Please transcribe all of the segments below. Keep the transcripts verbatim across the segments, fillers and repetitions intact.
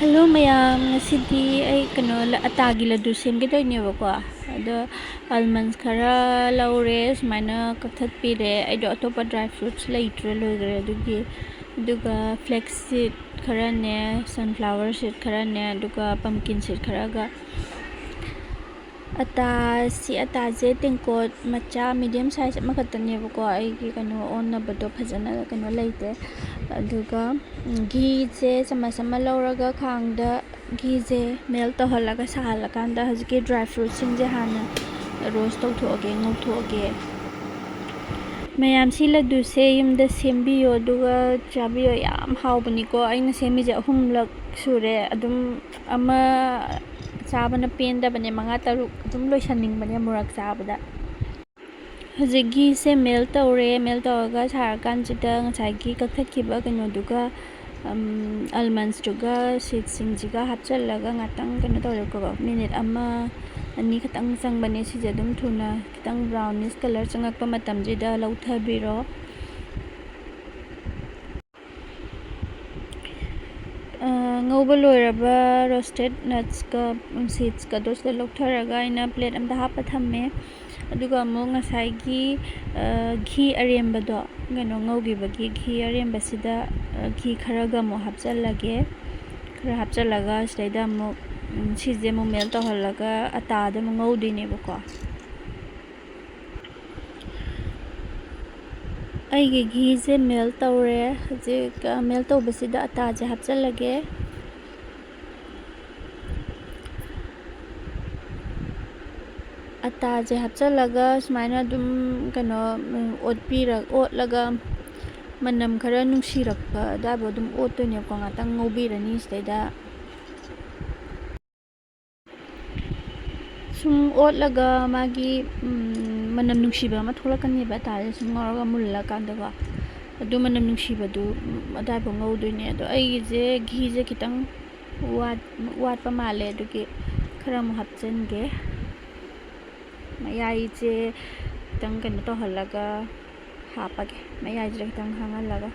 Hello ꯃꯌꯥꯝ, ꯉꯁꯤꯗꯤ ꯑꯩ ꯀꯩꯅꯣ ꯑꯇꯥꯒꯤ ꯂꯗꯨ ꯁꯦꯝꯒꯦ ꯇꯧꯔꯤꯅꯦꯕꯀꯣ꯫ ꯑꯗꯣ almonds ꯈꯔ ꯂꯧꯔꯦ, ꯁꯨꯃꯥꯏꯅ ꯀꯛꯊꯠꯄꯤꯔꯦ꯫ ꯑꯩꯗꯣ ꯑꯇꯣꯞꯄ dry fruits ꯂꯩꯇ꯭ꯔꯦ, ꯂꯣꯏꯈ꯭ꯔꯦ ꯑꯗꯨꯒꯤ꯫ ꯑꯗꯨꯒ flax seed ꯈꯔꯅꯦ, sunflower seed ꯈꯔꯅꯦ, ꯑꯗꯨꯒ pumpkin seed ꯈꯔꯒ꯫ ꯑꯇꯥ, ꯁꯤ ꯑꯇꯥꯁꯦ ꯇꯦꯡꯀꯣꯠ ꯃꯆꯥ medium size ꯑꯃꯈꯛꯇꯅꯦꯕꯀꯣ꯫ ꯑꯩꯒꯤ ꯀꯩꯅꯣ ꯑꯣꯟꯅꯕꯗꯣ ꯐꯖꯅ ꯀꯩꯅꯣ ꯂꯩꯇꯦ꯫ ꯑꯗꯨꯒ ꯘꯤꯁꯦ ꯆꯥꯃꯁ ꯑꯃ ꯂꯧꯔꯒ ꯈꯥꯡꯗ ꯘꯤꯁꯦ melt ꯇꯧꯍꯜꯂꯒ ꯁꯥꯍꯜꯂꯀꯥꯟꯗ ꯍꯧꯖꯤꯛꯀꯤ dry fruitsꯁꯤꯡꯁꯦ ꯍꯥꯟꯅ roast ꯇꯧꯊꯣꯛꯑꯒꯦ, ꯉꯧꯊꯣꯛꯑꯒꯦ꯫ ꯃꯌꯥꯝ, ꯁꯤ ꯂꯗꯨꯁꯦ ꯌꯨꯝꯗ ꯁꯦꯝꯕꯤꯌꯣ ꯑꯗꯨꯒ ꯆꯥꯕꯤꯌꯣ, ꯌꯥꯝ ꯍꯥꯎꯕꯅꯤꯀꯣ꯫ ꯑꯩꯅ ꯁꯦꯝꯃꯤꯁꯦ ꯑꯍꯨꯝꯂꯛ ꯁꯨꯔꯦ꯫ ꯑꯗꯨꯝ ꯑꯃ ꯆꯥꯕꯅ ꯄꯦꯟꯗꯕꯅꯦ, ꯃꯉꯥ ꯇꯔꯨꯛ ꯑꯗꯨꯝ ꯂꯣꯏꯁꯟꯅꯤꯡꯕꯅꯦ ꯑꯃꯨꯔꯛ ꯆꯥꯕꯗ꯫ ꯍꯧꯖꯤꯛ ꯘꯤꯁꯦ melt ꯇꯧꯔꯦ꯫ Melt ꯇꯧꯔꯒ ꯁꯥꯔꯀꯥꯟꯁꯤꯗ ꯉꯁꯥꯏꯒꯤ ꯀꯛꯊꯠꯈꯤꯕ ꯀꯩꯅꯣꯗꯨꯒ, ꯎꯝ, almondsꯇꯨꯒ seedsꯁꯤꯡꯁꯤꯒ ꯍꯥꯞꯆꯤꯜꯂꯒ ꯉꯥꯛꯇꯪ ꯀꯩꯅꯣ ꯇꯧꯔꯦꯀꯣ꯫ Minute ꯑꯃ ꯑꯅꯤ ꯈꯛꯇꯪ ꯆꯪꯕꯅꯦ ꯁꯤꯁꯦ꯫ ꯑꯗꯨꯝ ꯊꯨꯅ ꯈꯤꯇꯪ brownish colour ꯆꯪꯉꯛꯄ ꯃꯇꯝꯁꯤꯗ ꯂꯧꯊꯕꯤꯔꯣ꯫ ꯑ, ꯉꯧꯕ ꯂꯣꯏꯔꯕ roasted nutsꯀ seedsꯀꯗꯣ ꯁꯤꯗ ꯂꯧꯊꯔꯒ ꯑꯩꯅ plate ꯑꯝꯗ ꯍꯥꯞꯄ ꯊꯝꯃꯦ꯫ ꯑꯗꯨꯒ ꯑꯃꯨꯛ ꯉꯁꯥꯏꯒꯤ, ꯑ, ꯘꯤ ꯑꯔꯦꯝꯕꯗꯣ, ꯀꯩꯅꯣ ꯉꯧꯈꯤꯕꯒꯤ ꯘꯤ ꯑꯔꯦꯝꯕꯁꯤꯗ, ꯑ, ꯘꯤ ꯈꯔꯒ ꯑꯃꯨꯛ ꯍꯥꯞꯆꯜꯂꯒꯦ꯫ ꯈꯔ ꯍꯥꯞꯆꯜꯂꯒ ꯁꯤꯗꯩꯗ ꯑꯃꯨꯛ, ꯎꯝ, ꯁꯤꯁꯦ ꯑꯃꯨꯛ melt ꯇꯧꯍꯜꯂꯒ ꯑꯇꯥꯗ ꯑꯃꯨꯛ ꯉꯧꯗꯣꯏꯅꯦꯕꯀꯣ꯫ ꯑꯩꯒꯤ ꯘꯤꯁꯦ melt ꯇꯧꯔꯦ꯫ ꯍꯧꯖꯤꯛ, ꯑ, melt ꯇꯧꯕꯁꯤꯗ ꯑꯇꯥꯁꯦ ꯍꯥꯞꯆꯜꯂꯒꯦ꯫ ꯑꯇꯥꯁꯦ ꯍꯥꯞꯆꯜꯂꯒ ꯁꯨꯃꯥꯏꯅ ꯑꯗꯨꯝ ꯀꯩꯅꯣ, ꯎꯝ, ꯑꯣꯠꯄꯤꯔ-, ꯑꯣꯠꯂꯒ ꯃꯅꯝ ꯈꯔ ꯅꯨꯡꯁꯤꯔꯛꯄ ꯑꯗꯨꯋꯥꯏꯐꯥꯎ ꯑꯗꯨꯝ ꯑꯣꯠꯇꯣꯏꯅꯦꯕꯀꯣ꯫ ꯉꯥꯛꯇꯪ ꯉꯧꯕꯤꯔꯅꯤ ꯁꯤꯗꯩꯗ꯫ ꯁꯨꯝ ꯑꯣꯠꯂꯒ ꯃꯥꯒꯤ, ꯎꯝ, ꯃꯅꯝ ꯅꯨꯡꯁꯤꯕ ꯑꯃ ꯊꯣꯛꯂꯛꯀꯅꯦꯕ, ꯑꯇꯥꯁꯦ ꯁꯨꯝ ꯉꯧꯔꯒ ꯃꯨꯜꯂꯀꯥꯟꯗꯀꯣ꯫ ꯑꯗꯨ ꯃꯅꯝ ꯅꯨꯡꯁꯤꯕꯗꯨ, ꯎꯝ, ꯑꯗꯥꯏꯐꯥꯎ ꯉꯧꯗꯣꯏꯅꯦ꯫ ꯑꯗꯣ ꯑꯩꯒꯤꯁꯦ ꯘꯤꯁꯦ ꯈꯤꯇꯪ ꯋꯥꯠ-, ꯋꯥꯠꯄ ꯃꯥꯜꯂꯦ, ꯑꯗꯨꯒꯤ ꯈꯔ ꯑꯃꯨꯛ ꯍꯥꯞꯆꯤꯟꯒꯦ꯫ ꯃꯌꯥꯏꯁꯦ ꯈꯤꯇꯪ ꯀꯩꯅꯣ ꯇꯧꯍꯜꯂꯒ ꯍꯥꯞꯄꯒꯦ, ꯃꯌꯥꯏꯁꯤꯗ ꯈꯤꯇꯪ ꯍꯥꯡꯍꯜꯂꯒ꯫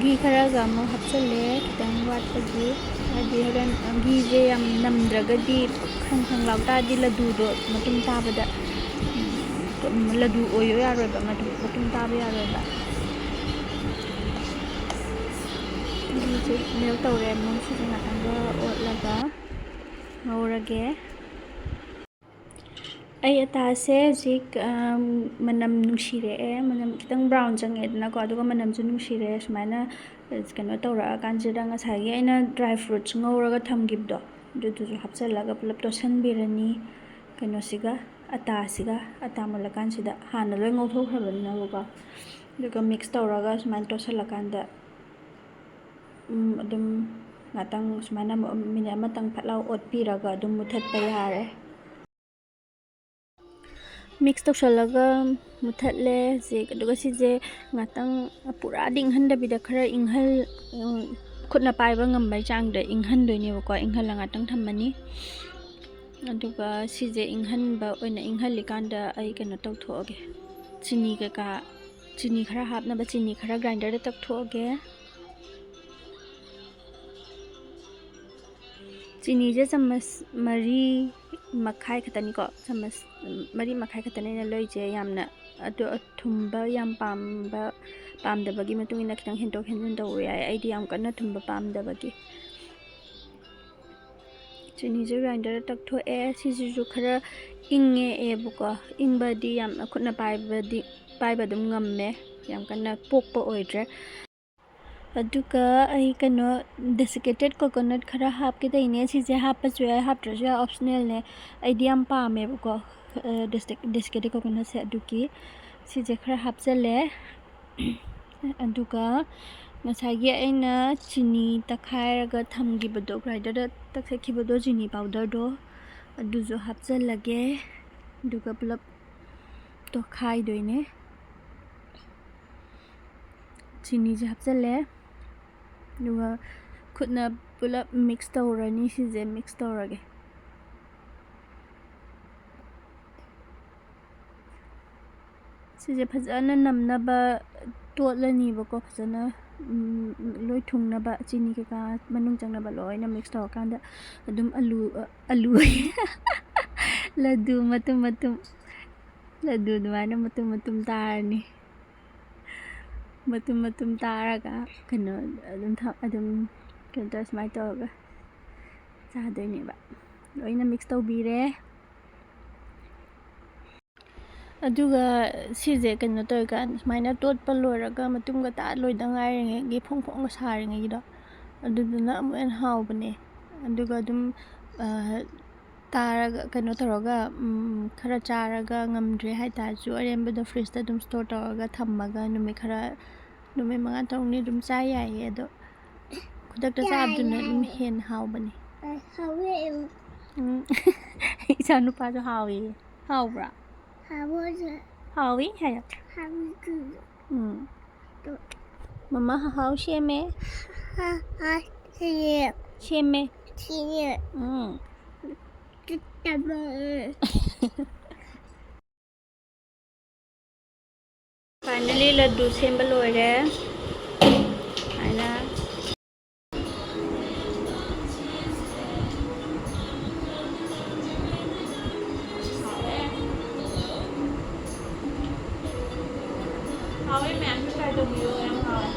ꯘꯤ ꯈꯔꯒ ꯑꯃꯨꯛ ꯍꯥꯞꯆꯤꯜꯂꯦ, ꯈꯤꯇꯪ ꯋꯥꯠꯄꯒꯤ꯫ ꯍꯥꯏꯗꯤ ꯍꯣꯔꯦꯟ ꯘꯤꯁꯦ ꯌꯥꯝ ꯅꯝꯗ꯭ꯔꯒꯗꯤ, ꯈꯪ ꯈꯪ ꯂꯥꯎ ꯇꯥꯔꯗꯤ ꯂꯗꯨꯗꯣ ꯃꯇꯨꯝ ꯇꯥꯕꯗ, ꯎꯝ, ꯂꯗꯨ ꯑꯣꯏꯌꯣ ꯌꯥꯔꯣꯏꯕ, ꯃꯇꯨꯝ, ꯃꯇꯨꯝ ꯇꯥꯕ ꯌꯥꯔꯣꯏꯕ꯫ ꯘꯤꯁꯦ melt ꯇꯧꯔꯦ꯫ ꯑꯃꯨꯛ ꯁꯤꯁꯦ ꯉꯥꯛꯇꯪꯒ ꯑꯣꯠꯂꯒ ꯉꯧꯔꯒꯦ꯫ ꯑꯩ ꯑꯇꯥꯁꯦ ꯍꯧꯖꯤꯛ, ꯑꯝ, ꯃꯅꯝ ꯅꯨꯡꯁꯤꯔꯛꯑꯦ, ꯃꯅꯝ ꯈꯤꯇꯪ brown ꯆꯪꯉꯛꯑꯦꯗꯅꯀꯣ, ꯑꯗꯨꯒ ꯃꯅꯝꯁꯨ ꯅꯨꯡꯁꯤꯔꯛꯑꯦ꯫ ꯁꯨꯃꯥꯏꯅ, ꯑ, ꯀꯩꯅꯣ ꯇꯧꯔꯛꯑꯀꯥꯟꯁꯤꯗ ꯉꯁꯥꯏꯒꯤ ꯑꯩꯅ dry fruits ꯉꯧꯔꯒ ꯊꯝꯈꯤꯕꯗꯣ, ꯑꯗꯨꯗꯨꯁꯨ ꯍꯥꯞꯆꯤꯜꯂꯒ ꯄꯨꯂꯞ ꯇꯣꯠꯁꯟꯕꯤꯔꯅꯤ꯫ ꯀꯩꯅꯣꯁꯤꯒ, ꯑꯇꯥꯁꯤꯒ, ꯑꯇꯥ ꯃꯨꯜꯂꯀꯥꯟꯁꯤꯗ ꯍꯥꯟꯅ ꯂꯣꯏ ꯉꯧꯊꯣꯛꯈ꯭ꯔꯕꯅꯤꯅꯕꯀꯣ꯫ ꯑꯗꯨꯒ mix ꯇꯧꯔꯒ ꯁꯨꯃꯥꯏꯅ ꯇꯣꯠꯁꯜꯂꯀꯥꯟꯗ, ꯎꯝ, ꯑꯗꯨꯝ ꯉꯥꯛꯇꯪ ꯁꯨꯃꯥꯏꯅ minute ꯑꯃꯇꯪ ꯐꯠ ꯂꯥꯎ ꯑꯣꯠꯄꯤꯔꯒ ꯑꯗꯨꯝ ꯃꯨꯊꯠꯄ ꯌꯥꯔꯦ꯫ Mix ꯇꯧꯁꯜꯂꯒ ꯃꯨꯊꯠꯂꯦ ꯍꯧꯖꯤꯛ꯫ ꯑꯗꯨꯒ ꯁꯤꯁꯦ ꯉꯥꯛꯇꯪ ꯄꯨꯔꯥꯗꯤ ꯏꯪꯍꯟꯗꯕꯤꯗ, ꯈꯔ ꯏꯪꯍꯜ-, ꯈꯨꯠꯅ ꯄꯥꯏꯕ ꯉꯝꯕꯩ ꯆꯥꯡꯗ ꯏꯪꯍꯟꯗꯣꯏꯅꯦꯕꯀꯣ꯫ ꯏꯪꯍꯜꯂ ꯉꯥꯛꯇꯪ ꯊꯝꯃꯅꯤ꯫ ꯑꯗꯨꯒ ꯁꯤꯁꯦ ꯏꯪꯍꯟꯕ ꯑꯣꯏꯅ, ꯏꯪꯍꯜꯂꯤꯀꯥꯟꯗ ꯑꯩ ꯀꯩꯅꯣ ꯇꯧꯊꯣꯛꯑꯒꯦ, ꯆꯤꯅꯤ ꯀꯩꯀꯥ, ꯆꯤꯅꯤ ꯈꯔ ꯍꯥꯞꯅꯕ ꯆꯤꯅꯤ ꯈꯔ grinderꯗ ꯇꯛꯊꯣꯛꯑꯒꯦ꯫ ꯆꯤꯅꯤꯁꯦ ꯆꯥꯃꯁ ꯃꯔꯤ ꯃꯈꯥꯏ ꯈꯛꯇꯅꯤꯀꯣ, ꯆꯥꯃꯁ ꯃꯔꯤ ꯃꯈꯥꯏ ꯈꯛꯇꯅꯤ ꯑꯩꯅ ꯂꯧꯔꯤꯁꯦ꯫ ꯌꯥꯝꯅ ꯑꯗꯣ ꯑꯊꯨꯝꯕ ꯌꯥꯝ ꯄꯥꯝꯕ ꯄꯥꯝꯗꯕꯒꯤ ꯃꯇꯨꯡ ꯏꯟꯅ ꯈꯤꯇꯪ ꯍꯦꯟꯗꯣꯛ ꯍꯦꯟꯖꯤꯟ ꯇꯧꯕ ꯌꯥꯏ, ꯑꯩꯗꯤ ꯌꯥꯝ ꯀꯟꯅ ꯊꯨꯝꯕ ꯄꯥꯝꯗꯕꯒꯤ꯫ ꯆꯤꯅꯤꯁꯦ grinderꯗ ꯇꯛꯊꯣꯛꯑꯦ꯫ ꯁꯤꯁꯤꯁꯨ ꯈꯔ ꯏꯪꯉꯛꯑꯦꯕꯀꯣ, ꯏꯪꯕꯗꯤ ꯌꯥꯝ ꯈꯨꯠꯅ ꯄꯥꯏꯕꯗꯤ, ꯄꯥꯏꯕ ꯑꯗꯨꯝ ꯉꯝꯃꯦ, ꯌꯥꯝ ꯀꯟꯅ ꯄꯣꯛꯄ ꯑꯣꯏꯗ꯭ꯔꯦ꯫ ꯑꯗꯨꯒ ꯑꯩ ꯀꯩꯅꯣ, desiccated coconut ꯈꯔ ꯍꯥꯞꯀꯦ ꯇꯧꯔꯤꯅꯦ꯫ ꯁꯤꯁꯦ ꯍꯥꯞꯄꯁꯨ ꯌꯥꯏ, ꯍꯥꯞꯇ꯭ꯔꯁꯨ ꯌꯥꯏ, optionalꯅꯦ꯫ ꯑꯩꯗꯤ ꯌꯥꯝ ꯄꯥꯝꯃꯦꯕꯀꯣ, ꯑ, desic-, desiccated coconutꯁꯦ꯫ ꯑꯗꯨꯒꯤ ꯁꯤꯁꯦ ꯈꯔ ꯍꯥꯞꯆꯜꯂꯦ꯫ ꯑꯗꯨꯒ ꯉꯁꯥꯏꯒꯤ ꯑꯩꯅ ꯆꯤꯅꯤ ꯇꯛꯈꯥꯏꯔꯒ ꯊꯝꯈꯤꯕꯗꯣ, grinderꯗ ꯇꯛꯈꯠꯈꯤꯕꯗꯣ, ꯆꯤꯅꯤ powderꯗꯣ, ꯑꯗꯨꯁꯨ ꯍꯥꯞꯆꯜꯂꯒꯦ꯫ ꯑꯗꯨꯒ ꯄꯨꯂꯞ ꯇꯣꯠꯈꯥꯏꯗꯣꯏꯅꯦ꯫ ꯆꯤꯅꯤꯁꯦ ꯍꯥꯞꯆꯜꯂꯦ꯫ ꯑꯗꯨꯒ ꯈꯨꯠꯅ ꯄꯨꯂꯞ mix ꯇꯧꯔꯅꯤ꯫ ꯁꯤꯁꯦ mix ꯇꯧꯔꯒꯦ꯫ ꯁꯤꯁꯦ ꯐꯖꯅ ꯅꯝꯅꯕ ꯇꯣꯠꯂꯅꯤꯕꯀꯣ, ꯐꯖꯅ ꯎꯝ, ꯂꯣꯏ ꯊꯨꯡꯅꯕ, ꯆꯤꯅꯤ ꯀꯩꯀꯥ ꯃꯅꯨꯡ ꯆꯪꯅꯕ ꯂꯣꯏꯅ ꯃꯤꯛꯁ ꯇꯧꯔꯀꯥꯟꯗ ꯑꯗꯨꯝ ꯑꯂꯨ, ꯑ, ꯑꯂꯨ, ꯂꯗꯨ ꯃꯇꯨꯝ ꯃꯇꯨꯝ, ꯂꯗꯨ ꯑꯗꯨꯃꯥꯏꯅ ꯃꯇꯨꯝ ꯃꯇꯨꯝ ꯇꯥꯔꯅꯤ꯫ ꯃꯇꯨꯝ ꯃꯇꯨꯝ ꯇꯥꯔꯒ ꯀꯩꯅꯣ ꯑꯗꯨꯝ ꯊ-, ꯑꯗꯨꯝ ꯀꯩꯅꯣ ꯇꯧꯔ ꯁꯨꯃꯥꯏꯅ ꯇꯧꯔꯒ ꯆꯥꯗꯣꯏꯅꯦꯕ꯫ ꯂꯣꯏꯅ ꯃꯤꯛꯁ ꯇꯧꯕꯤꯔꯦ꯫ ꯑꯗꯨꯒ ꯁꯤꯁꯦ ꯀꯩꯅꯣ ꯇꯧꯔꯤꯀꯥꯟ, ꯁꯨꯃꯥꯏꯅ ꯇꯣꯠꯄ ꯂꯣꯏꯔꯒ ꯃꯇꯨꯝꯒ ꯇꯥ ꯂꯣꯏꯗ ꯉꯥꯏꯔꯤꯉꯩꯒꯤ, ꯐꯣꯡ ꯐꯣꯡꯒ ꯁꯥꯔꯤꯉꯩꯒꯤꯗꯣ, ꯑꯗꯨꯗꯨꯅ ꯑꯃꯨꯛ ꯍꯦꯟꯅ ꯍꯥꯎꯕꯅꯦ꯫ ꯑꯗꯨꯒ ꯑꯗꯨꯝ, ꯑ, ꯇꯥꯔꯒ, ꯀꯩꯅꯣ ꯇꯧꯔꯒ, ꯎꯝ, ꯈꯔ ꯆꯥꯔꯒ ꯉꯝꯗ꯭ꯔꯦ ꯍꯥꯏꯇꯥꯔꯁꯨ, ꯑꯔꯦꯝꯕꯗꯣ ꯐ꯭ꯔꯤꯖꯇ ꯑꯗꯨꯝ ꯁ꯭ꯇꯣꯔ ꯇꯧꯔꯒ ꯊꯝꯃꯒ ꯅꯨꯃꯤꯠ ꯈꯔ, ꯅꯨꯃꯤꯠ ꯃꯉꯥ ꯇꯔꯨꯛꯅꯤ ꯑꯗꯨꯝ ꯆꯥ ꯌꯥꯏꯌꯦ꯫ ꯑꯗꯣ ꯈꯨꯗꯛꯇ ꯆꯥꯕꯗꯨꯅ ꯑꯗꯨꯝ ꯍꯦꯟꯅ ꯍꯥꯎꯕꯅꯦ꯫ ꯍꯥꯎꯋꯦ꯫ ꯎꯝ꯫ ꯏꯆꯥ ꯅꯨꯄꯥꯁꯨ ꯍꯥꯎꯋꯦ꯫ ꯍꯥꯎꯕ꯭ꯔꯥ? ꯍꯥꯎꯋꯦ꯫ ꯍꯥꯎꯋꯤ ꯍꯥꯏꯌꯣ꯫ ꯍꯥꯎꯋꯤ꯫ ꯎꯝ꯫ ꯃꯃꯥ ꯍꯥꯎ ꯁꯦꯝꯃꯦ꯫ ꯍꯥ, ꯍꯥ, ꯁꯦꯝꯃꯦ꯫ ꯁꯦꯝꯃꯦ꯫ ꯁꯦꯝꯃꯦ꯫ ꯎꯝ꯫ ꯇꯨꯠꯇꯕ꯫ Finally, ꯂꯗꯨ ꯁꯦꯝꯕ ꯂꯣꯏꯔꯦ꯫ ꯁꯨꯃꯥꯏꯅ꯫ ꯍꯥꯎꯋꯦ, ꯃꯌꯥꯝꯁꯨ try ꯇꯧꯕꯤꯌꯣ, ꯌꯥꯝ ꯍꯥꯎꯋꯦ꯫